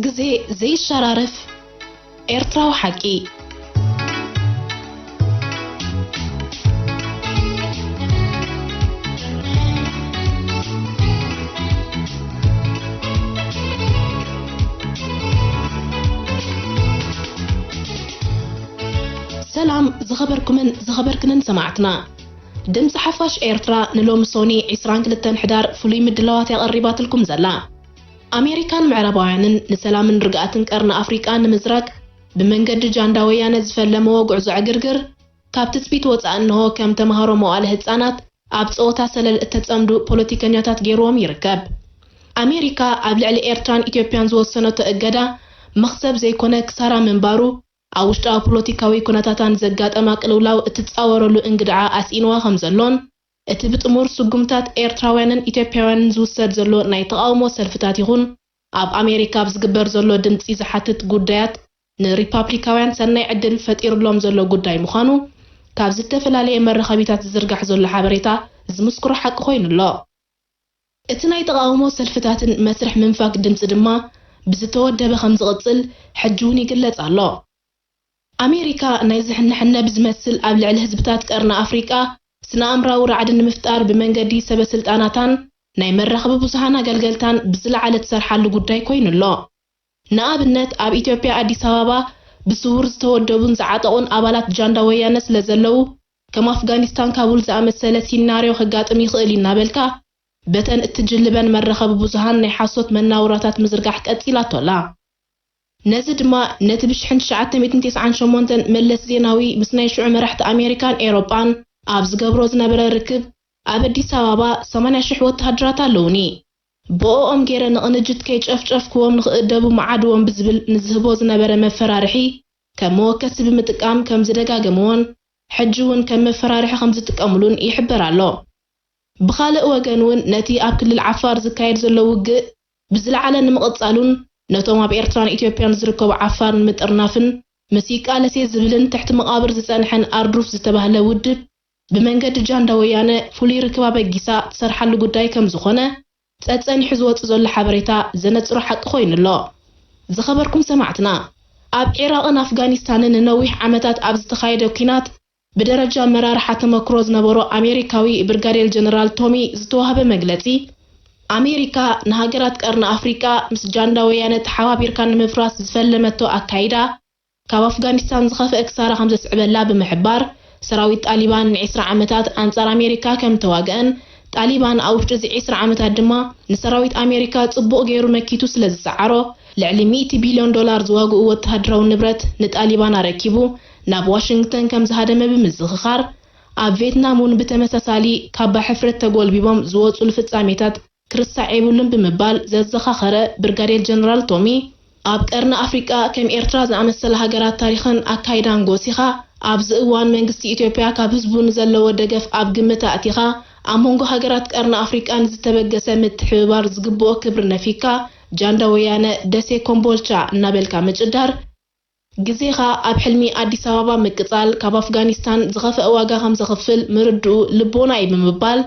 ግዜ ዘይሸራረፍ ኤርትራዊ ሓቂ። ሰላም ዝኸበርኩምን ዝኸበርክንን ሰማዕትና። ድምፂ ሓፋሽ ኤርትራ ንሎሚ ሶኒ ዕስራን ክልተን ሕዳር ፍሉይ ምድላዋት እያ ቀሪባትልኩም ዘላ። ኣሜሪካን ምዕራባውያንን ንሰላምን ርግኣትን ቀርኒ ኣፍሪቃ ንምዝራግ ብመንገዲ ጃንዳ ወያነ ዝፈለመዎ ጉዕዞ ዕግርግር፣ ካብ ትጽቢት ወጻኢ እንሆ ከም ተማሃሮ መዋእለ ህጻናት ኣብ ጸወታ ሰለል እተጸምዱ ፖለቲከኛታት ገይርዎም ይርከብ። ኣሜሪካ ኣብ ልዕሊ ኤርትራን ኢትዮጵያን ዝወሰነቶ እገዳ መኽሰብ ዘይኮነ ክሳራ ምንባሩ፣ ኣብ ውሽጣዊ ፖለቲካዊ ኩነታታ ንዘጋጠማ ቅልውላው እትጻወረሉ እንግድዓ ኣስኢንዋ ከም ዘሎን፣ እቲ ብጥሙር ስጉምታት ኤርትራውያንን ኢትዮጵያውያንን ዝውሰድ ዘሎ ናይ ተቓውሞ ሰልፍታት ይኹን ኣብ ኣሜሪካ ኣብ ዝግበር ዘሎ ድምጺ ዝሓትት ጉዳያት ንሪፓብሊካውያን ሰናይ ዕድል ፈጢሩሎም ዘሎ ጉዳይ ምዃኑ ካብ ዝተፈላለየ መራኸቢታት ዝዝርጋሕ ዘሎ ሓበሬታ ዝምስክሮ ሓቂ ኮይኑ ኣሎ። እቲ ናይ ተቓውሞ ሰልፍታትን መስርሕ ምንፋግ ድምጺ ድማ ብዝተወደበ ከም ዝቕጽል ሕጂ እውን ይግለጽ ኣሎ። ኣሜሪካ ናይ ዝሕነሐነ ብዝመስል ኣብ ልዕሊ ህዝብታት ቀርኒ ኣፍሪቃ ስነ-ኣእምራዊ ራዕዲ ንምፍጣር ብመንገዲ ሰበ ስልጣናታን ናይ መራኸቢ ብዙሃን ኣገልገልታን ብዝለዓለ ትሰርሓሉ ጉዳይ ኮይኑ ኣሎ። ንኣብነት ኣብ ኢትዮጵያ ኣዲስ ኣበባ ብስውር ዝተወደቡን ዝዓጠቑን ኣባላት ጃንዳ ወያነ ስለ ዘለዉ፣ ከም ኣፍጋኒስታን ካቡል ዝኣመሰለ ሲናርዮ ከጋጥም ይኽእል እዩ እናበልካ በተን እትጅልበን መራኸቢ ብዙሃን ናይ ሓሶት መናውራታት ምዝርጋሕ ቀጺላቶ ኣላ። ነዚ ድማ ነቲ ብሽሕን ትሽዓተ ሚእትን ተስዓን ሸሞንተን መለስ ዜናዊ ምስ ናይ ሽዑ መራሕቲ ኣሜሪካን ኤውሮጳን ኣብ ዝገብሮ ዝነበረ ርክብ ኣብ ኣዲስ ኣበባ ሰማንያ ሽሕ ወተሃደራት ኣለዉኒ። ብኦኦም ገይረ ንቕንጅት ከይጨፍጨፍክዎም ንኽእደቡ ምዓድዎም ብዝብል ንዝህቦ ዝነበረ መፈራርሒ ከም መወከሲ ብምጥቃም ከም ዝደጋገምዎን ሕጂ እውን ከም መፈራርሒ ከም ዝጥቀምሉን ይሕበር ኣሎ። ብኻልእ ወገን እውን ነቲ ኣብ ክልል ዓፋር ዝካየድ ዘሎ ውግእ ብዝለዓለ ንምቕጻሉን ነቶም ኣብ ኤርትራን ኢትዮጵያን ዝርከቡ ዓፋር ንምጥርናፍን ምስ ይቃለስ እየ ዝብልን ትሕቲ መቓብር ዝጸንሐን ኣርዱፍ ዝተባህለ ውድብ ብመንገዲ ጃንዳ ወያነ ፍሉይ ርክብ ኣበጊሳ ትሰርሓሉ ጉዳይ ከም ዝኾነ ጸጸኒሑ ዝወጽእ ዘሎ ሓበሬታ ዘነጽሮ ሓቂ ኮይኑ ኣሎ። ዝኸበርኩም ሰማዕትና፣ ኣብ ዒራቕን ኣፍጋኒስታንን ንነዊሕ ዓመታት ኣብ ዝተኻየደ ኲናት ብደረጃ ኣመራርሓ ተመክሮ ዝነበሮ ኣሜሪካዊ ብርጋዴር ጀነራል ቶሚ ዝተዋህበ መግለጺ፣ ኣሜሪካ ንሃገራት ቀርኒ ኣፍሪቃ ምስ ጃንዳ ወያነ ተሓባቢርካ ንምፍራስ ዝፈለመቶ ኣካይዳ፣ ካብ ኣፍጋኒስታን ዝኸፍአ ክሳራ ከም ዘስዕበላ ብምሕባር፣ ሰራዊት ጣሊባን ንዒስራ ዓመታት ኣንጻር ኣሜሪካ ከም እተዋግአን፣ ጣሊባን ኣብ ውሽጢ እዚ ዒስራ ዓመታት ድማ ንሰራዊት ኣሜሪካ ጽቡቕ ገይሩ መኪቱ ስለ ዝሰዓሮ፣ ልዕሊ ሚእቲ ቢልዮን ዶላር ዝዋግኡ ወተሃደራዊ ንብረት ንጣሊባን ኣረኪቡ ናብ ዋሽንግተን ከም ዝሃደመ ብምዝኽኻር፣ ኣብ ቬትናም እውን ብተመሳሳሊ ካባ ሕፍረት ተጎልቢቦም ዝወጹሉ ፍጻሜታት ክርሳዕ የብሉን ብምባል ዘዘኻኸረ ብርጋዴር ጀነራል ቶሚ፣ ኣብ ቀርኒ ኣፍሪቃ ከም ኤርትራ ዝኣመሰላ ሃገራት ታሪኽን ኣካይዳን ጎሲኻ፣ ኣብዚ እዋን መንግስቲ ኢትዮጵያ ካብ ህዝቡ ንዘለዎ ደገፍ ኣብ ግምት ኣእቲኻ፣ ኣብ መንጎ ሃገራት ቀርኒ ኣፍሪቃ ንዝተበገሰ ምትሕብባር ዝግብኦ ክብሪ ነፊግካ፣ ጃንዳ ወያነ ደሴ ኮምቦልቻ እናበልካ ምጭዳር፣ ግዜኻ ኣብ ሕልሚ ኣዲስ ኣበባ ምቅጻል ካብ ኣፍጋኒስታን ዝኸፍአ ዋጋ ከም ዘኽፍል ምርድኡ ልቦና እዩ ብምባል፣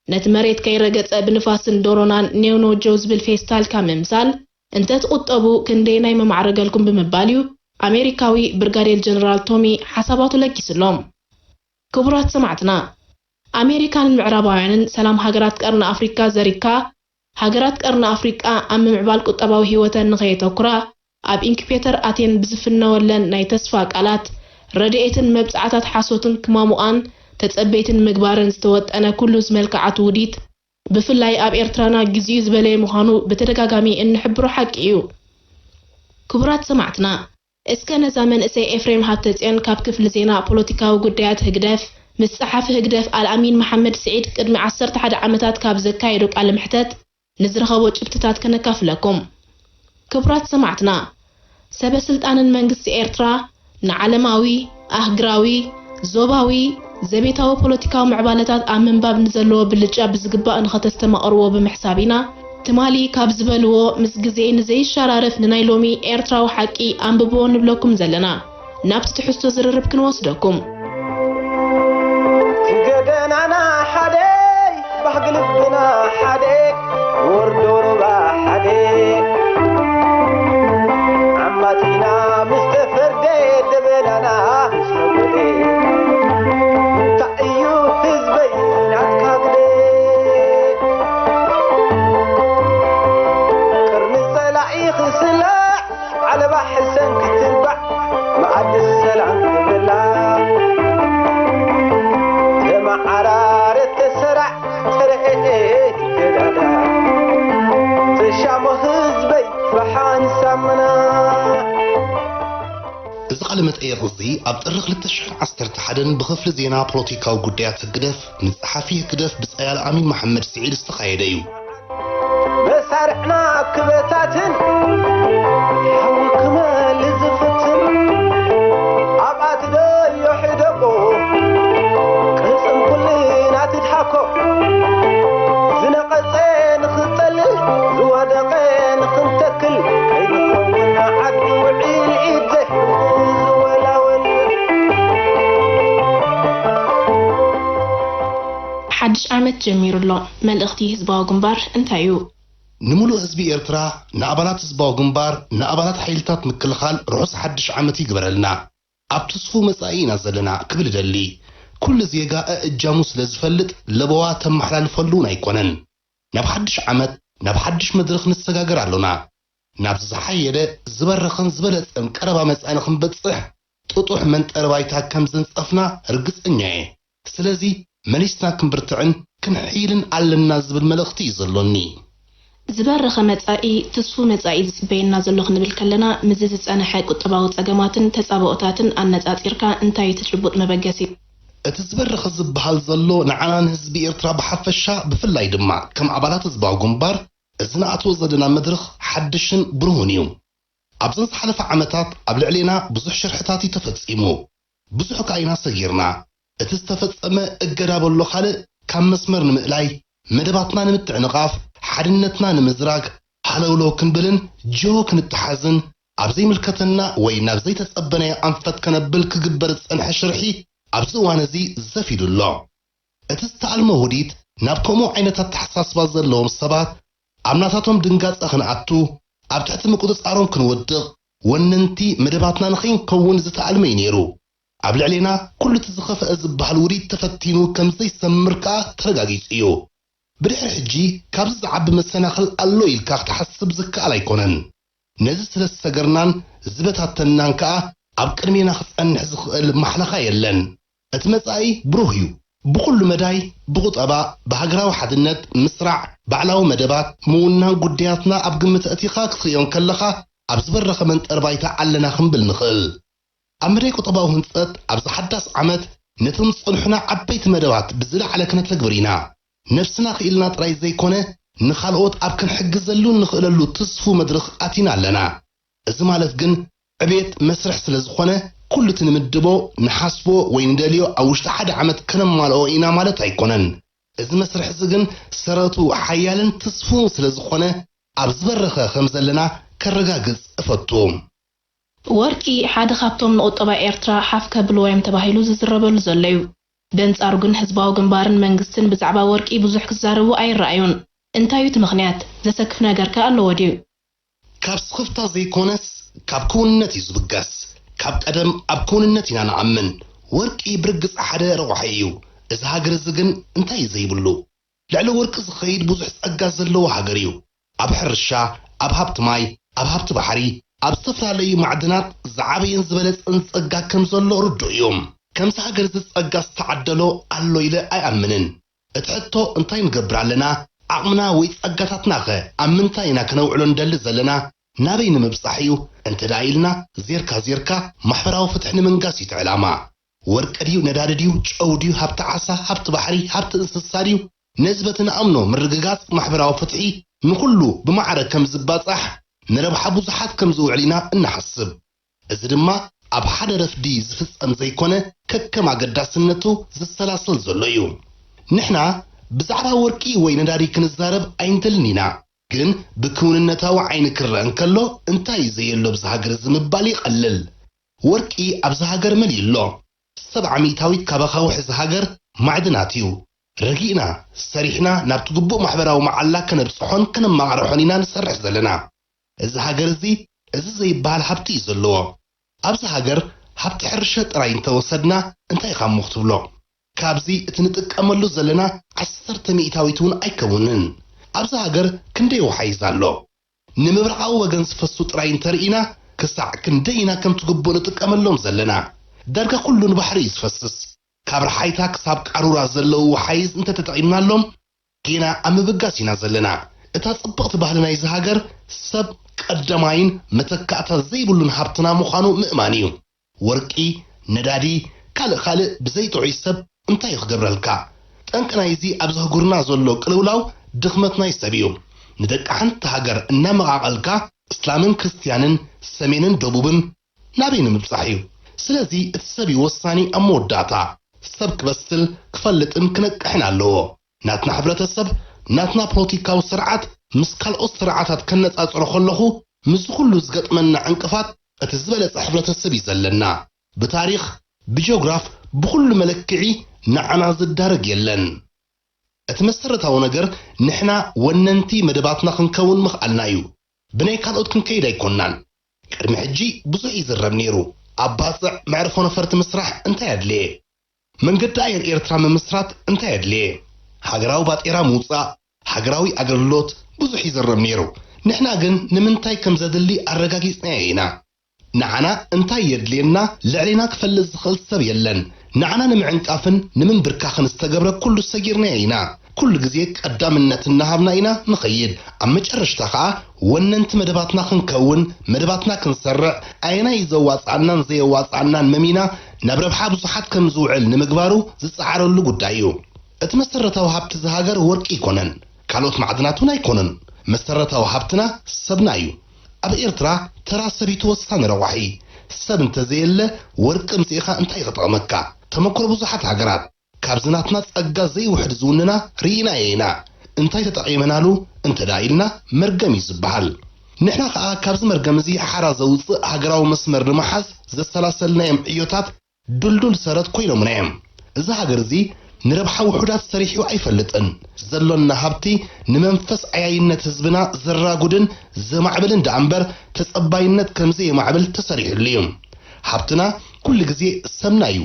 ነቲ መሬት ከይረገጸ ብንፋስን ዶሮናን ኔውኖጆ ዝብል ፌስታልካ ምምሳል እንተትቑጠቡ ክንደየናይ መማዕረገልኩም ብምባል እዩ ኣሜሪካዊ ብርጋዴር ጀነራል ቶሚ ሓሳባቱ ለጊስሎም። ክቡራት ሰማዕትና፣ ኣሜሪካን ምዕራባውያንን ሰላም ሃገራት ቀርኒ ኣፍሪካ ዘሪግካ፣ ሃገራት ቀርኒ ኣፍሪቃ ኣብ ምምዕባል ቁጠባዊ ህይወተን ንኸየተኩራ፣ ኣብ ኢንኩቤተር ኣትየን ብዝፍነወለን ናይ ተስፋ ቃላት፣ ረድኤትን መብጽዓታት ሓሶትን ክማሙቓን ተጸበይቲ ንምግባረን ዝተወጠነ ኩሉ ዝመልክዓቱ ውዲት፣ ብፍላይ ኣብ ኤርትራና ግዚኡ ዝበለየ ምዃኑ ብተደጋጋሚ እንሕብሮ ሓቂ እዩ። ክቡራት ሰማዕትና፣ እስከ ነዛ መንእሰይ ኤፍሬም ሃብተጽዮን ካብ ክፍሊ ዜና ፖለቲካዊ ጉዳያት ህግደፍ ምስ ጸሓፊ ህግደፍ ኣልኣሚን መሓመድ ስዒድ ቅድሚ ዓሰርተ ሓደ ዓመታት ካብ ዘካየዶ ቃለ መሕተት ንዝረኸቦ ጭብጥታት ከነካፍለኩም። ክቡራት ሰማዕትና፣ ሰበ ስልጣንን መንግስቲ ኤርትራ ንዓለማዊ፣ ኣህግራዊ፣ ዞባዊ፣ ዘቤታዊ ፖለቲካዊ ምዕባለታት ኣብ ምንባብ ንዘለዎ ብልጫ ብዝግባእ ንኸተስተማቕርዎ ብምሕሳብ ኢና፣ ትማሊ ካብ ዝበልዎ ምስ ግዜ ንዘይሸራረፍ ንናይ ሎሚ ኤርትራዊ ሓቂ ኣንብብዎ ንብለኩም ዘለና። ናብቲ ትሕዝቶ ዝርርብ ክንወስደኩም። እቲ ገደናና ሓደ፣ ባህጊ ልብና ሓደ፣ ወርዶ ሩባ ሓደ። እዚ ቃለ መጠይቕ እዚ ኣብ ጥሪ ክልተ ሽሕን ዓሰርተ ሓደን ብክፍሊ ዜና ፖለቲካዊ ጉዳያት ህግደፍ ንጸሓፊ ህግደፍ ብጻይ ኣልኣሚን መሓመድ ስዒድ ዝተኻየደ እዩ። መሳርዕና ክበታትን ሓዊ ክመል ዝፍትን ኣብኣት ዶ ይሕደቆ ቅልጽም ኩልና ትድሓኮ ዝነቐጸ ንኽንጸልል ዝወደቐ ንኽንተክል ከይንኸውን ዓዲ ውዒል ኢድ ዘይሕልፉ ዝወላወል። ሓድሽ ዓመት ጀሚሩ ኣሎ። መልእኽቲ ህዝባዊ ግንባር እንታይ እዩ? ንምሉእ ህዝቢ ኤርትራ፣ ንኣባላት ህዝባዊ ግንባር፣ ንኣባላት ሓይልታት ምክልኻል ርሑስ ሓድሽ ዓመት ይግበረልና። ኣብ ትስፉው መጻኢ ኢና ዘለና ክብል እደሊ። ኩሉ ዜጋ ኣእጃሙ ስለ ዝፈልጥ ለበዋ ተመሓላልፈሉ እውን ኣይኮነን። ናብ ሓድሽ ዓመት፣ ናብ ሓድሽ መድረኽ ንሰጋገር ኣሎና። ናብዚ ዝሓየለ፣ ዝበረኸን ዝበለጸን ቀረባ መጻኢ ንኽንበጽሕ ጥጡሕ መንጠሪ ባይታ ከም ዘንጸፍና ርግጸኛ እየ። ስለዚ መሊስና ክንብርትዕን ክንሕይልን ኣለና ዝብል መልእኽቲ እዩ ዘሎኒ። ዝበረኸ መጻኢ፣ ትስፉው መጻኢ ዝጽበየና ዘሎ ክንብል ከለና፣ ምስዚ ዝጸንሐ ቁጠባዊ ጸገማትን ተጻብኦታትን ኣነጻጺርካ እንታይ እዩ እቲ ጭቡጥ መበገሲ? እቲ ዝበረኸ ዝበሃል ዘሎ ንዓና ንህዝቢ ኤርትራ ብሓፈሻ ብፍላይ ድማ ከም ኣባላት ህዝባዊ ግንባር እዚ ንኣትዎ ዘለና መድረኽ ሓድሽን ብሩህን እዩ። ኣብዘን ዝሓለፋ ዓመታት ኣብ ልዕሌና ብዙሕ ሽርሕታት እዩ ተፈጺሙ። ብዙሕ ከኣ ኢና ሰጊርና። እቲ ዝተፈጸመ እገዳ በሎ ካልእ ካብ መስመር ንምእላይ፣ መደባትና ንምትዕንቓፍ፣ ሓድነትና ንምዝራግ፣ ሃለውለው ክንብልን ጅሆ ክንተሓዝን፣ ኣብ ዘይምልከተና ወይ ናብ ዘይተጸበናዮ ኣንፈት ከነብል ክግበር ዝጸንሐ ሽርሒ ኣብዚ እዋን እዚ ዘፊዱ ኣሎ። እቲ ዝተኣልመ ውዲት ናብ ከምኡ ዓይነት ኣተሓሳስባ ዘለዎም ሰባት ኣብ ናታቶም ድንጋጸ ክንኣቱ፣ ኣብ ትሕቲ ምቁጽጻሮም ክንወድቕ፣ ወነንቲ መደባትና ንኸይንከውን ዝተኣልመ እዩ ነይሩ። ኣብ ልዕሌና ኩሉ እቲ ዝኸፍአ ዝበሃል ውዲት ተፈቲኑ ከም ዘይሰምር ከኣ ተረጋጊጹ እዩ። ብድሕሪ ሕጂ ካብዚ ዝዓቢ መሰናኽል ኣሎ ኢልካ ክትሓስብ ዝከኣል ኣይኮነን። ነዚ ስለ ዝሰገርናን ዝበታተንናን ከኣ ኣብ ቅድሜና ክጸንሕ ዝኽእል ማሕለኻ የለን። እቲ መጻኢ ብሩህ እዩ። ብኹሉ መዳይ፣ ብቑጠባ፣ ብሃገራዊ ሓድነት፣ ምስራዕ፣ ባዕላዊ መደባት፣ ምውናን ጉዳያትና ኣብ ግምት ኣእቲኻ ክትርእዮም ከለኻ ኣብ ዝበረኸ መንጠር ባይታ ኣለና ክንብል ንኽእል። ኣብ መዳይ ቁጠባዊ ህንጸት ኣብዚ ሓዳስ ዓመት ነቶም ዝጸንሑና ዓበይቲ መደባት ብዝለዓለ ክነተግብር ኢና። ነብስና ክኢልና ጥራይ ዘይኮነ ንኻልኦት ኣብ ክንሕግዘሉ እንኽእለሉ ትስፉ መድረኽ ኣቲና ኣለና። እዚ ማለት ግን ዕቤት መስርሕ ስለ ዝኾነ ኩሉ እቲ ንምድቦ፣ ንሓስቦ ወይ ንደልዮ ኣብ ውሽጢ ሓደ ዓመት ከነማልኦ ኢና ማለት ኣይኮነን። እዚ መስርሕ እዚ ግን ሰረቱ ሓያልን ትስፉውን ስለ ዝኾነ ኣብ ዝበረኸ ከም ዘለና ከረጋግጽ እፈቱ። ወርቂ ሓደ ካብቶም ንቁጠባ ኤርትራ ሓፍ ከብልዎ እዮም ተባሂሉ ዝዝረበሉ ዘሎ እዩ። በንጻሩ ግን ህዝባዊ ግንባርን መንግስትን ብዛዕባ ወርቂ ብዙሕ ክዛረቡ ኣይረኣዩን። እንታይ እዩ እቲ ምኽንያት? ዘሰክፍ ነገርከ ኣለዎ ድዩ? ካብ ስኽፍታ ዘይኮነስ ካብ ክውንነት እዩ ዝብገስ። ካብ ቀደም ኣብ ክውንነት ኢና ንኣምን። ወርቂ ብርግጽ ሓደ ረቋሒ እዩ። እዚ ሃገር እዚ ግን እንታይ እዩ ዘይብሉ? ልዕሊ ወርቂ ዝኸይድ ብዙሕ ጸጋ ዘለዎ ሃገር እዩ። ኣብ ሕርሻ፣ ኣብ ሃብቲ ማይ፣ ኣብ ሃብቲ ባሕሪ፣ ኣብ ዝተፈላለዩ ማዕድናት ዝዓበየን ዝበለጸን ጸጋ ከም ዘሎ ርዱእ እዩ። ከምዚ ሃገር እዚ ጸጋ ዝተዓደሎ ኣሎ ኢለ ኣይኣምንን። እቲ ሕቶ እንታይ ንገብር ኣለና? ዓቕምና ወይ ጸጋታትናኸ ኣብ ምንታይ ኢና ክነውዕሎ ንደሊ ዘለና? ናበይ ንምብጻሕ እዩ? እንተ ደኣ ኢልና ዜርካ ዜርካ ማሕበራዊ ፍትሒ ንምንጋስ እዩ እቲ ዕላማ። ወርቂ ድዩ፣ ነዳዲ ድዩ፣ ጨው ድዩ፣ ሃብቲ ዓሳ፣ ሃብቲ ባሕሪ፣ ሃብቲ እንስሳ ድዩ? ነዚ በቲ ንኣምኖ ምርግጋጽ ማሕበራዊ ፍትሒ ንኹሉ ብማዕረ ከም ዝባጻሕ፣ ንረብሓ ብዙሓት ከም ዝውዕል ኢና እንሓስብ። እዚ ድማ ኣብ ሓደ ረፍዲ ዝፍጸም ዘይኮነ ከከም ኣገዳስነቱ ዝሰላሰል ዘሎ እዩ። ንሕና ብዛዕባ ወርቂ ወይ ነዳዲ ክንዛረብ ኣይንደልን ኢና፣ ግን ብክውንነታዊ ዓይኒ ክረአ እንከሎ እንታይ እዩ ዘየሎ ኣብዚ ሃገር እዚ ምባል ይቐልል። ወርቂ ኣብዚ ሃገር መሊኡ ኣሎ። ሰብዓ ሚእታዊት ካብ ኣኻውሕ እዚ ሃገር ማዕድናት እዩ። ረጊእና ሰሪሕና ናብቲ ግቡእ ማሕበራዊ መዓላ ከነብጽሖን ከነመቓርሖን ኢና ንሰርሕ ዘለና። እዚ ሃገር እዚ እዚ ዘይበሃል ሃብቲ እዩ ዘለዎ። ኣብዚ ሃገር ሃብቲ ሕርሻ ጥራይ እንተወሰድና እንታይ ኢኻ እሞ ክትብሎ? ካብዚ እቲ ንጥቀመሉ ዘለና ዓሰርተ ሚእታዊት እውን ኣይከውንን። ኣብዚ ሃገር ክንደይ ወሓይዝ ኣሎ? ንምብራቓዊ ወገን ዝፈሱ ጥራይ እንተርኢና ክሳዕ ክንደይ ኢና ከምቲ ግቡእ ንጥቀመሎም ዘለና? ዳርጋ ኩሉ ንባሕሪ እዩ ዝፈስስ። ካብ ረሓይታ ክሳብ ቃሩራ ዘለዉ ወሓይዝ እንተተጠቒምናሎም ጌና ኣብ ምብጋስ ኢና ዘለና። እታ ጽብቕቲ ባህሊ ናይዚ ሃገር ሰብ ቀዳማይን መተካእታ ዘይብሉን ሃብትና ምዃኑ ምእማን እዩ። ወርቂ፣ ነዳዲ፣ ካልእ ካልእ ብዘይ ጥዑይ ሰብ እንታይ እዩ ክገብረልካ? ጠንቂ ናይዚ ኣብዚ ኣህጉርና ዘሎ ቅልውላው ድኽመት ናይ ሰብ እዩ። ንደቂ ሓንቲ ሃገር እናመቓቐልካ እስላምን ክርስትያንን ሰሜንን ደቡብን ናበይ ንምብጻሕ እዩ? ስለዚ እቲ ሰብ እዩ ወሳኒ ኣብ መወዳእታ። ሰብ ክበስል ክፈልጥን ክነቅሕን ኣለዎ። ናትና ሕብረተሰብ፣ ናትና ፖለቲካዊ ስርዓት ምስ ካልኦት ስርዓታት ከነጻጽሮ ከለኹ ምስዚ ኩሉ ዝገጥመና ዕንቅፋት እቲ ዝበለጸ ሕብረተሰብ እዩ ዘለና። ብታሪኽ፣ ብጂኦግራፍ፣ ብኹሉ መለክዒ ንዓና ዝዳረግ የለን። እቲ መሰረታዊ ነገር ንሕና ወነንቲ መደባትና ክንከውን ምኽኣልና እዩ። ብናይ ካልኦት ክንከይድ ኣይኮንናን። ቅድሚ ሕጂ ብዙሕ ይዝረብ ነይሩ። ኣብ ባጽዕ መዕርፎ ነፈርቲ ምስራሕ እንታይ ኣድለየ? መንገዲ ኣየር ኤርትራ ምምስራት እንታይ ኣድለየ? ሃገራዊ ባጤራ ምውጻእ፣ ሃገራዊ ኣገልግሎት ብዙሕ ይዝረብ ነይሩ። ንሕና ግን ንምንታይ ከም ዘድሊ ኣረጋጊጽናዮ ኢና። ንዓና እንታይ የድልየና ልዕሌና ክፈልጥ ዝኽእል ሰብ የለን። ንዓና ንምዕንቃፍን ንምንብርካኽን ዝተገብረ ኩሉ ሰጊርናዮ ኢና። ኩሉ ግዜ ቀዳምነት እናሃብና ኢና ንኸይድ። ኣብ መጨረሽታ ኸኣ ወነንቲ መደባትና ክንከውን፣ መደባትና ክንሰርዕ፣ ኣየናይ ዘዋጽኣናን ዘየዋጽኣናን መሚና ናብ ረብሓ ብዙሓት ከም ዝውዕል ንምግባሩ ዝጸዓረሉ ጉዳይ እዩ። እቲ መሰረታዊ ሃብቲ እዚ ሃገር ወርቂ ኣይኮነን፣ ካልኦት ማዕድናት እውን ኣይኮኑን። መሰረታዊ ሃብትና ሰብና እዩ። ኣብ ኤርትራ ተራ ሰብ እዩ እቲ ወሳኒ ረቋሒ። ሰብ እንተዘየለ ወርቂ ኣምጺእኻ እንታይ ክጠቕመካ? ተመክሮ ብዙሓት ሃገራት ካብዚ ናትና ጸጋ ዘይውሕድ ዝውንና ርኢናዮ ኢና። እንታይ ተጠቒመናሉ እንተ ደኣ ኢልና መርገም እዩ ዝበሃል። ንሕና ከኣ ካብዚ መርገም እዚ ሓራ ዘውጽእ ሃገራዊ መስመር ንምሓዝ ዘሰላሰልናዮም ዕዮታት ድልዱል ሰረት ኮይኖምና እዮም። እዚ ሃገር እዚ ንረብሓ ውሑዳት ሰሪሑ ኣይፈልጥን። ዘሎና ሃብቲ ንመንፈስ ዓያይነት ህዝብና ዘራጉድን ዘማዕብልን ደኣ እምበር ተጸባይነት ከም ዘየማዕብል ተሰሪሑሉ እዩ። ሃብትና ኩሉ ግዜ ሰምና እዩ።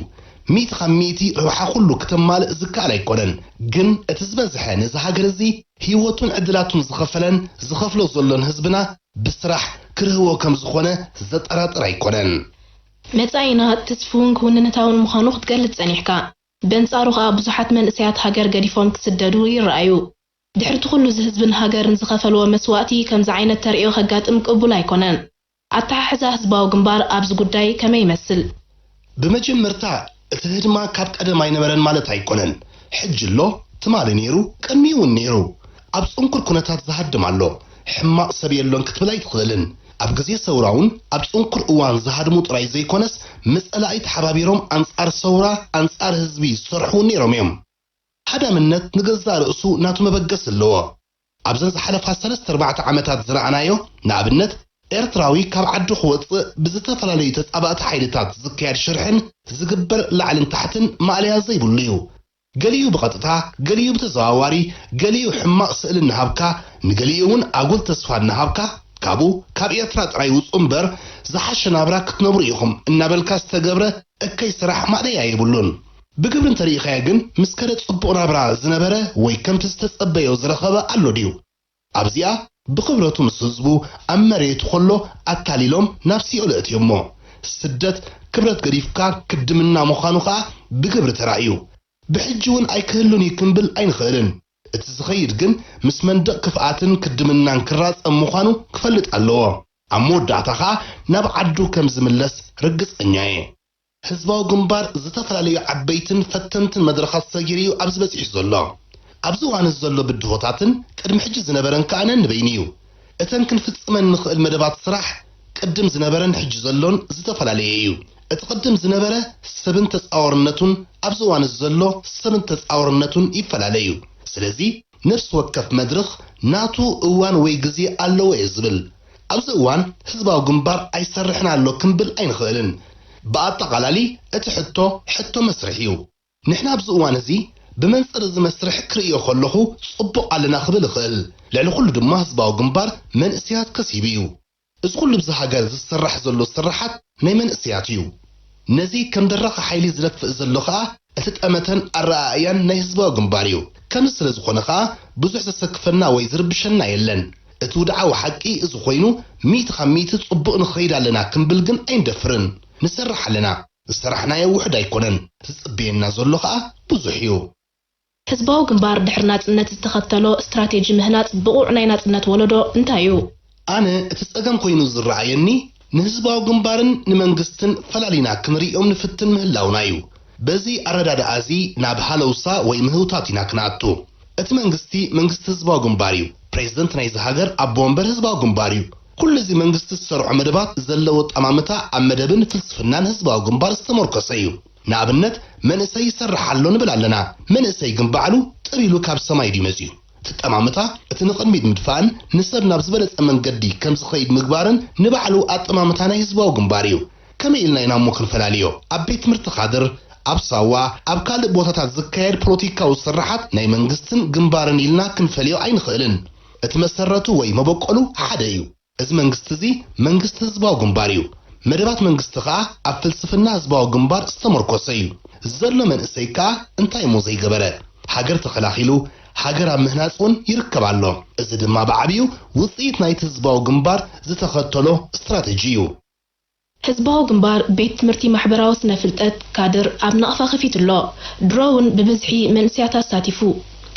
ሚእቲ ካብ ሚእቲ ረብሓ ኩሉ ክተማልእ ዝከኣል ኣይኮነን። ግን እቲ ዝበዝሐ ነዚ ሃገር እዚ ህይወቱን ዕድላቱን ዝኸፈለን ዝኸፍሎ ዘሎን ህዝብና ብስራሕ ክርህዎ ከም ዝኾነ ዘጠራጥር ኣይኮነን። መጻኢና ትስፉውን ክውንነታውን ምዃኑ ክትገልጽ ጸኒሕካ። በንጻሩ ኸኣ ብዙሓት መንእሰያት ሃገር ገዲፎም ክስደዱ ይረኣዩ። ድሕሪ እቲ ኩሉ እዚ ህዝብን ሃገርን ዝኸፈልዎ መስዋእቲ ከምዚ ዓይነት ተርእዮ ከጋጥም ቅቡል ኣይኮነን። ኣተሓሕዛ ህዝባዊ ግንባር ኣብዚ ጉዳይ ከመይ ይመስል? ብመጀመርታ እቲ ህድማ ካብ ቀደም ኣይነበረን ማለት ኣይኮነን። ሕጂ ኣሎ፣ ትማሊ ነይሩ፣ ቅድሚኡ እውን ነይሩ። ኣብ ጽንኩር ኩነታት ዝሃድም ኣሎ። ሕማቕ ሰብ የሎን ክትብል ኣይትኽእልን። ኣብ ግዜ ሰውራ እውን ኣብ ጽንኩር እዋን ዝሃድሙ ጥራይ ዘይኮነስ፣ ምጸላኢ ተሓባቢሮም ኣንጻር ሰውራ፣ ኣንጻር ህዝቢ ዝሰርሑ እውን ነይሮም እዮም። ሃዳምነት ንገዛእ ርእሱ ናቱ መበገሲ ኣለዎ። ኣብዘን ዝሓለፋ ሰለስተ ኣርባዕተ ዓመታት ዝረኣናዮ፣ ንኣብነት፣ ኤርትራዊ ካብ ዓዱ ክወጽእ ብዝተፈላለዩ ተጻባእቲ ሓይልታት ዝካየድ ሽርሕን ዝግበር ላዕልን ታሕትን ማእለያ ዘይብሉ እዩ። ገሊኡ ብቐጥታ፣ ገሊኡ ብተዘዋዋሪ፣ ገሊኡ ሕማቕ ስእሊ እናሃብካ፣ ንገሊኡ እውን ኣጉል ተስፋ እናሃብካ፣ ካብኡ፣ ካብ ኤርትራ ጥራይ ውጹ እምበር፣ ዝሓሸ ናብራ ክትነብሩ ኢኹም እናበልካ ዝተገብረ እከይ ስራሕ ማእለያ የብሉን። ብግብሪ እንተሪኢኻዮ ግን፣ ምስ ከደ ጽቡቕ ናብራ ዝነበረ ወይ ከምቲ ዝተጸበዮ ዝረኸበ ኣሎ ድዩ? ኣብዚኣ ብኽብረቱ ምስ ህዝቡ ኣብ መሬቱ ከሎ ኣታሊሎም ናብ ሲኦል ኣእትዮሞ። ስደት ክብረት ገዲፍካ ክድምና ምዃኑ ኸኣ ብግብሪ ተራእዩ። ብሕጂ እውን ኣይክህሉን እዩ ክንብል ኣይንኽእልን። እቲ ዝኸይድ ግን ምስ መንደቕ ክፍኣትን ክድምናን ክራጸም ምዃኑ ክፈልጥ ኣለዎ። ኣብ መወዳእታ ኸኣ ናብ ዓዱ ከም ዝምለስ ርግጸኛ እየ። ህዝባዊ ግንባር ዝተፈላለዩ ዓበይትን ፈተንትን መድረኻት ሰጊሩ እዩ ኣብዚ በጺሑ ዘሎ። ኣብዚ እዋን እዚ ዘሎ ብድሆታትን ቅድሚ ሕጂ ዝነበረን ከኣ ነንበይኑ እዩ። እተን ክንፍጽመን ንኽእል መደባት ስራሕ ቅድም ዝነበረን ሕጂ ዘሎን ዝተፈላለየ እዩ። እቲ ቅድም ዝነበረ ሰብን ተጻዋርነቱን ኣብዚ እዋን እዚ ዘሎ ሰብን ተጻዋርነቱን ይፈላለ እዩ። ስለዚ ነፍሲ ወከፍ መድረኽ ናቱ እዋን ወይ ግዜ ኣለዎ እየ ዝብል። ኣብዚ እዋን ህዝባዊ ግንባር ኣይሰርሕን ኣሎ ክንብል ኣይንኽእልን። ብኣጠቓላሊ እቲ ሕቶ ሕቶ መስርሕ እዩ። ንሕና ኣብዚ እዋን እዚ ብመንጽር እዚ መስርሕ ክርእዮ ከለኹ ጽቡቕ ኣለና ክብል እኽእል። ልዕሊ ኩሉ ድማ ህዝባዊ ግንባር መንእሰያት ከሲቡ እዩ። እዚ ኩሉ ኣብዚ ሃገር ዝስራሕ ዘሎ ስርሓት ናይ መንእሰያት እዩ። ነዚ ከም ደራኺ ሓይሊ ዝደፍእ ዘሎ ኸኣ እቲ ጠመተን ኣረኣእያን ናይ ህዝባዊ ግንባር እዩ። ከምዚ ስለ ዝኾነ ኸኣ ብዙሕ ዘሰክፈና ወይ ዝርብሸና የለን። እቲ ውድዓዊ ሓቂ እዚ ኮይኑ ሚእቲ ካብ ሚእቲ ጽቡቕ ንኸይድ ኣለና ክንብል ግን ኣይንደፍርን። ንሰርሕ ኣለና። ዝሰራሕናዮ ውሑድ ኣይኮነን። ዝጽበየና ዘሎ ኸኣ ብዙሕ እዩ። ህዝባዊ ግንባር ድሕሪ ናጽነት ዝተኸተሎ ስትራቴጂ ምህናጽ ብቑዕ ናይ ናጽነት ወለዶ እንታይ እዩ? ኣነ እቲ ጸገም ኮይኑ ዝረኣየኒ ንህዝባዊ ግንባርን ንመንግስትን ፈላሊና ክንርእዮም ንፍትን ምህላውና እዩ። በዚ ኣረዳድኣ እዚ ናብ ሃለውሳ ወይ ምህውታት ኢና ክንኣቱ። እቲ መንግስቲ፣ መንግስቲ ህዝባዊ ግንባር እዩ። ፕሬዝደንት ናይዚ ሃገር ኣቦ ወንበር ህዝባዊ ግንባር እዩ። ኩሉ እዚ መንግስቲ ዝሰርዖ መደባት ዘለዎ ኣጠማምታ ኣብ መደብን ፍልስፍናን ህዝባዊ ግንባር ዝተመርኮሰ እዩ። ንኣብነት፣ መንእሰይ ይሰርሕ ኣሎ ንብል ኣለና። መንእሰይ ግን ባዕሉ ጥብ ኢሉ ካብ ሰማይ ድዩ መጺኡ? እቲ ኣጠማምታ፣ እቲ ንቕድሚት ምድፋእን ንሰብ ናብ ዝበለጸ መንገዲ ከም ዝኸይድ ምግባርን ንባዕሉ ኣጠማምታ ናይ ህዝባዊ ግንባር እዩ። ከመይ ኢልና ኢና እሞ ክንፈላልዮ? ኣብ ቤት ትምህርቲ ካድር፣ ኣብ ሳዋ፣ ኣብ ካልእ ቦታታት ዝካየድ ፖለቲካዊ ስርሓት ናይ መንግስትን ግንባርን ኢልና ክንፈልዮ ኣይንኽእልን። እቲ መሰረቱ ወይ መበቆሉ ሓደ እዩ። እዚ መንግስቲ እዚ መንግስቲ ህዝባዊ ግንባር እዩ። መደባት መንግስቲ ከኣ ኣብ ፍልስፍና ህዝባዊ ግንባር ዝተመርኮሰ እዩ። ዘሎ መንእሰይ ከኣ እንታይ እሞ ዘይገበረ? ሃገር ተኸላኺሉ፣ ሃገር ኣብ ምህናጽ እውን ይርከብ ኣሎ። እዚ ድማ ብዓብዩ ውጽኢት ናይቲ ህዝባዊ ግንባር ዝተኸተሎ ስትራተጂ እዩ። ህዝባዊ ግንባር ቤት ትምህርቲ ማሕበራዊ ስነ ፍልጠት ካድር ኣብ ናቕፋ ከፊቱ ኣሎ። ድሮ እውን ብብዝሒ መንእሰያት ኣሳቲፉ።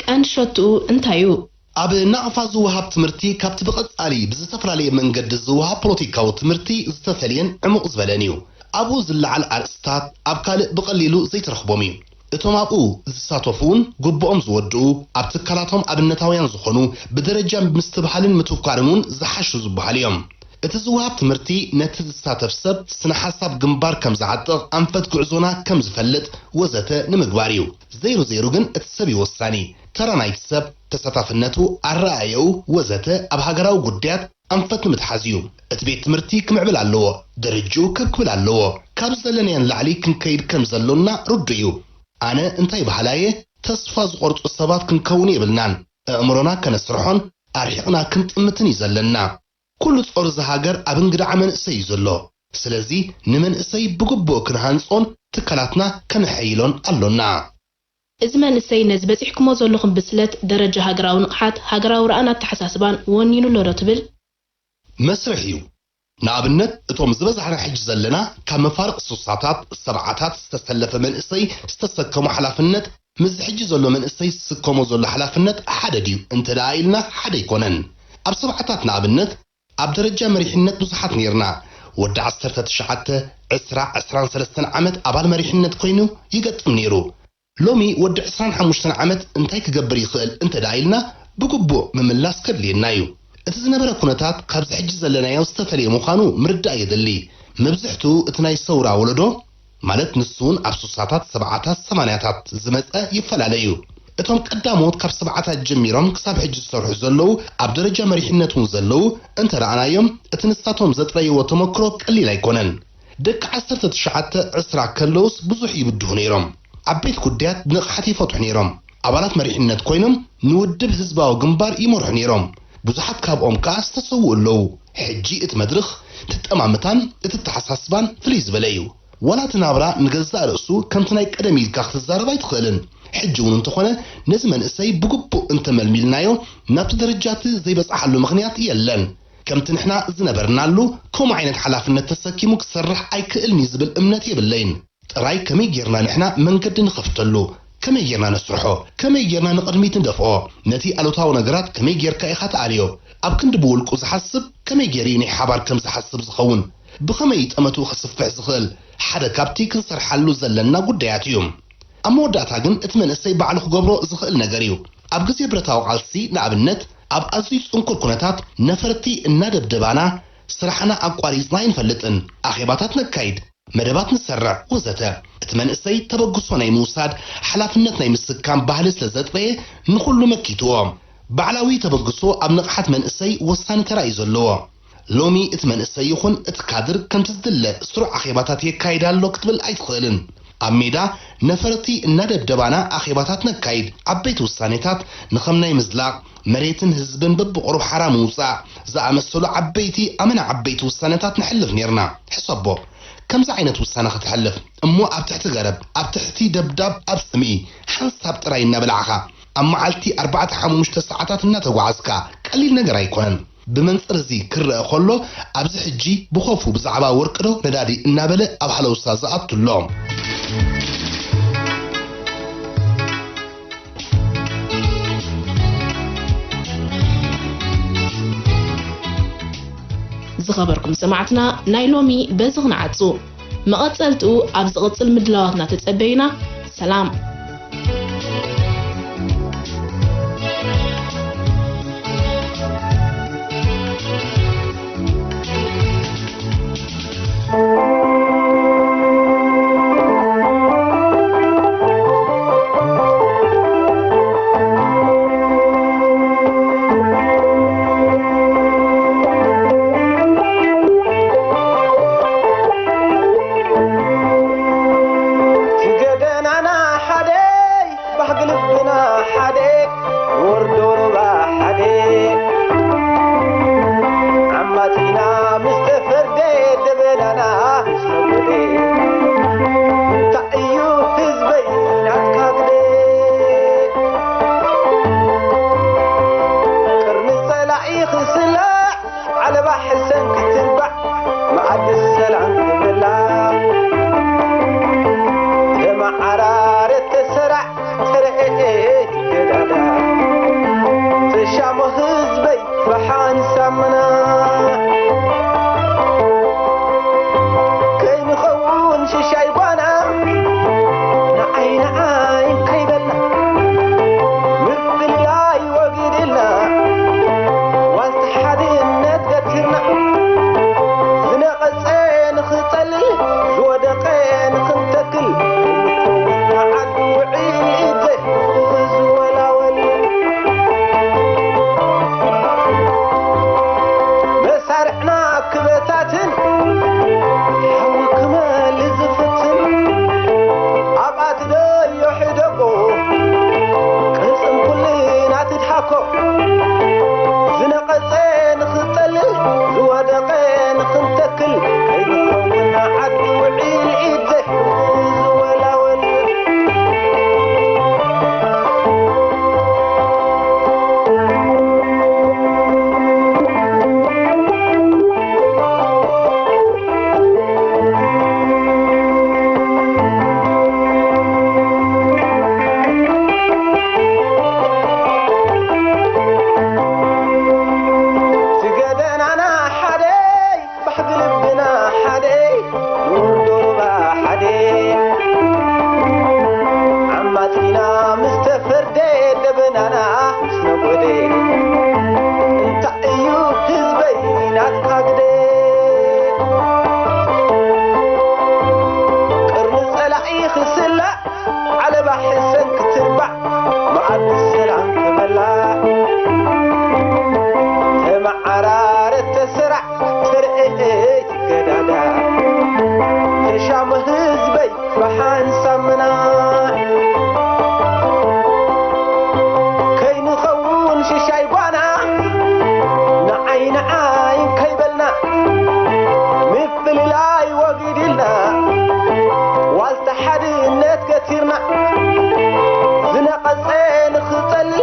ቀንዲ ሸትኡ እንታይ እዩ? ኣብ ናቕፋ ዝወሃብ ትምህርቲ ካብቲ ብቐጻሊ ብዝተፈላለየ መንገዲ ዝወሃብ ፖለቲካዊ ትምህርቲ ዝተፈልየን ዕሙቕ ዝበለን እዩ። ኣብኡ ዝለዓል ኣርእስታት ኣብ ካልእ ብቐሊሉ ዘይትረኽቦም እዩ። እቶም ኣብኡ ዝሳተፉ እውን ግቡኦም ዝወድኡ፣ ኣብ ትካላቶም ኣብነታውያን ዝኾኑ፣ ብደረጃ ምስትብሃልን ምትኳርን እውን ዝሓሹ ዝበሃሉ እዮም። እቲ ዝወሃብ ትምህርቲ ነቲ ዝሳተፍ ሰብ ስነ ሓሳብ ግንባር ከም ዝዓጥቕ፣ ኣንፈት ጉዕዞና ከም ዝፈልጥ ወዘተ ንምግባር እዩ። ዘይሩ ዘይሩ ግን እቲ ሰብ እዩ ወሳኒ። ተራ ናይቲ ሰብ፣ ተሳታፍነቱ፣ ኣረኣእያኡ ወዘተ ኣብ ሃገራዊ ጉዳያት ኣንፈት ንምትሓዝ እዩ። እቲ ቤት ትምህርቲ ክምዕብል ኣለዎ። ደረጅኡ ከብ ክብል ኣለዎ። ካብ ዘለናዮ ንላዕሊ ክንከይድ ከም ዘሎና ርዱእ እዩ። ኣነ እንታይ በሃላይ እየ? ተስፋ ዝቖርጹ ሰባት ክንከውን የብልናን። ኣእምሮና ከነስርሖን ኣርሒቕና ክንጥምትን እዩ ዘለና። ኩሉ ጾር እዛ ሃገር ኣብ እንግድዓ መንእሰይ እዩ ዘሎ። ስለዚ ንመንእሰይ ብግቡእ ክንሃንጾን ትካላትና ከነሐይሎን ኣሎና። እዚ መንእሰይ ነዚ በጺሕኩሞ ዘለኹም ብስለት፣ ደረጃ ሃገራዊ ንቕሓት፣ ሃገራዊ ርኣን ኣተሓሳስባን ወኒኑ ኣሎ ዶ ትብል? መስርሕ እዩ። ንኣብነት፣ እቶም ዝበዛሕና ሕጂ ዘለና ካብ መፋርቕ ሱሳታት፣ ሰብዓታት ዝተሰለፈ መንእሰይ ዝተሰከሞ ሓላፍነት ምስዚ ሕጂ ዘሎ መንእሰይ ዝስከሞ ዘሎ ሓላፍነት ሓደ ድዩ እንተ ደኣ ኢልና፣ ሓደ ኣይኮነን። ኣብ ሰብዓታት ንኣብነት፣ ኣብ ደረጃ መሪሕነት ብዙሓት ነይርና። ወዲ ዓሰርተ ትሽዓተ፣ ዕስራ፣ ዕስራን ሰለስተን ዓመት ኣባል መሪሕነት ኮይኑ ይገጥም ነይሩ። ሎሚ ወዲ ዕስራን ሓሙሽተን ዓመት እንታይ ክገብር ይኽእል እንተ ደኣ ኢልና፣ ብግቡእ ምምላስ ከድልየና እዩ። እቲ ዝነበረ ኩነታት ካብዚ ሕጂ ዘለናዮ ዝተፈልየ ምዃኑ ምርዳእ የድሊ። መብዝሕትኡ እቲ ናይ ሰውራ ወለዶ፣ ማለት ንሱ እውን ኣብ ሱሳታት፣ ሰብዓታት፣ ሰማንያታት ዝመጸ ይፈላለ እዩ። እቶም ቀዳሞት ካብ ሰብዓታት ጀሚሮም ክሳብ ሕጂ ዝሰርሑ ዘለዉ፣ ኣብ ደረጃ መሪሕነት እውን ዘለዉ እንተ ረኣናዮም፣ እቲ ንሳቶም ዘጥረይዎ ተመክሮ ቀሊል ኣይኮነን። ደቂ ዓሰርተ ትሽዓተ ዕስራ ከለዉስ ብዙሕ ይብድሁ ነይሮም። ዓበይቲ ጉዳያት ብንቕሓት ይፈትሑ ነይሮም። ኣባላት መሪሕነት ኮይኖም ንውድብ ህዝባዊ ግንባር ይመርሑ ነይሮም። ብዙሓት ካብኦም ከኣ ዝተሰውኡ ኣለዉ። ሕጂ እቲ መድርኽ፣ እቲ ኣጠማምታን እቲ ኣተሓሳስባን ፍልይ ዝበለ እዩ። ዋላ እቲ ናብራ ንገዛእ ርእሱ ከምቲ ናይ ቀደም ኢልካ ክትዛረብ ኣይትኽእልን። ሕጂ እውን እንተኾነ ነዚ መንእሰይ ብግቡእ እንተመልሚልናዮ ናብቲ ደረጃ እቲ ዘይበጽሓሉ ምኽንያት የለን። ከምቲ ንሕና ዝነበርናሉ ከምኡ ዓይነት ሓላፍነት ተሰኪሙ ክሰርሕ ኣይክእልን እዩ ዝብል እምነት የብለይን። ጥራይ ከመይ ጌርና ንሕና መንገዲ ንኸፍተሉ፣ ከመይ ጌርና ነስርሖ፣ ከመይ ጌርና ንቕድሚት ንደፍኦ፣ ነቲ ኣሉታዊ ነገራት ከመይ ጌርካ ኢኻ ትኣልዮ፣ ኣብ ክንዲ ብውልቁ ዝሓስብ ከመይ ጌሩ እዩ ናይ ሓባር ከም ዝሓስብ ዝኸውን፣ ብኸመይ እዩ ጠመትኡ ከስፍሕ ዝኽእል፣ ሓደ ካብቲ ክንሰርሓሉ ዘለና ጉዳያት እዩ። ኣብ መወዳእታ ግን እቲ መንእሰይ ባዕሉ ክገብሮ ዝኽእል ነገር እዩ። ኣብ ግዜ ብረታዊ ቃልሲ ንኣብነት ኣብ ኣዝዩ ጽንኩር ኩነታት ነፈርቲ እናደብደባና ስራሕና ኣቋሪጽና ኣይንፈልጥን። ኣኼባታት ነካይድ፣ መደባት ንሰርዕ ወዘተ። እቲ መንእሰይ ተበግሶ ናይ ምውሳድ፣ ሓላፍነት ናይ ምስካም ባህሊ ስለ ዘጥረየ ንኹሉ መኪትዎ። ባዕላዊ ተበግሶ ኣብ ንቕሓት መንእሰይ ወሳኒ ተራ እዩ ዘለዎ። ሎሚ እቲ መንእሰይ ይኹን እቲ ካድር ከምቲ ዝድለ ስሩዕ ኣኼባታት የካይድ ኣሎ ክትብል ኣይትኽእልን። ኣብ ሜዳ ነፈርቲ እናደብደባና ኣኼባታት ነካይድ፣ ዓበይቲ ውሳኔታት ንኸም ናይ ምዝላቕ፣ መሬትን ህዝብን በብቑሩብ ሓራ ምውጻእ ዝኣመሰሉ ዓበይቲ ኣመና ዓበይቲ ውሳነታት ነሕልፍ ኔርና። ሕሰቦ፣ ከምዚ ዓይነት ውሳነ ከተሕልፍ እሞ ኣብ ትሕቲ ገረብ፣ ኣብ ትሕቲ ደብዳብ፣ ኣብ ጽምኢ ሓንሳብ ጥራይ እናበላዕኻ ኣብ መዓልቲ ኣርባዕተ ሓሙሽተ ሰዓታት እናተጓዓዝካ ቀሊል ነገር ኣይኮነን። ብመንጽር እዚ ክረአ ከሎ ኣብዚ ሕጂ ብኸፉ ብዛዕባ ወርቂ ዶ ነዳዲ እናበለ ኣብ ሃለውሳ ዝኣቱ ኣሎ። ዝኸበርኩም ሰማዕትና፣ ናይ ሎሚ በዚ ክንዓጹ። መቐጸልትኡ ኣብ ዝቕጽል ምድላዋትና ተጸበዩና። ሰላም። እቲ ገደናና ሓደ፣ ባህጊ ልብና ሓደ፣ ወርዶ ሩባ ሓደ። ዓማቲና ምስ ተፈርደ፣ ደበናና ምስ ተጎደ፣ እንታይ እዩ ህዝበይ ናትካ ግደ? ቅርኒ ጸላኢ ክስላዕ፣ ዓለባ ሕሰን ክትርባዕ፣ መኣዲ ሰላም ክብላዕ፣ ተመዓራረ ተሰራዕ፣ ተረኤ ትገዳዳ፣ ተሻሞ ህዝበይ ፈሓን ሳምና፣ ከይንኸውን ሽሻይ ጓና፣ ንዓይ ንዓይ ከይበልና፣ ምፍልላይ ወጊድልና፣ ዋልታ ሓድነት ገቲርና፣ ዝነቐጸ ንኽጸልል፣ ዝወደቐ ንኽንተክል፣ ንዓዲ ውዒል ኢድ ዘይሕዝ ወላወል። መሳርዕና ክበታትን፣ ሓዊ ክመል ዝፍትን፣ ኣብኣ ትደዮ ሕደጎ፣ ቅልጽም ኩልና ትድሓኮ። ዝነቐጸ ንኽጸልል፣ ዝወደቐ ንኽንተክል፣ ከይንኸውን ዓዲ ውዒል ኢድ ዘይሕዝ ወላወል። እቲ ገደናና ሓደ፣ ባህጊ ልብና ሓደ፣ ንወርዶ ሩባ ሓደ። ዓማጺና ምስ ተፈርደ፣ ደበናና ምስ ነጎደ፣ እንታይ እዩ ህዝበይ ናትካ ግደ? ቅርኒ ጸላኢ ክስላዕ፣ ዓለባ ሕሰን ክትርባዕ፣ መኣዲ ሰላም ክበላዕ፣ ተመዓራረ ተሰራዕ፣ ተረኤ ትገዳዳ፣ ተሻሞ ህዝበይ ፈሓን ሳምና፣ ከይንኸውን ሽሻይ ጓና፣ ንዓይ ንዓይ ከይበልና፣ ምፍልላይ ወጊድልና፣ ዋልታ ሓድነት ገቲርና፣ ዝነቐጸ ንኽጸልል፣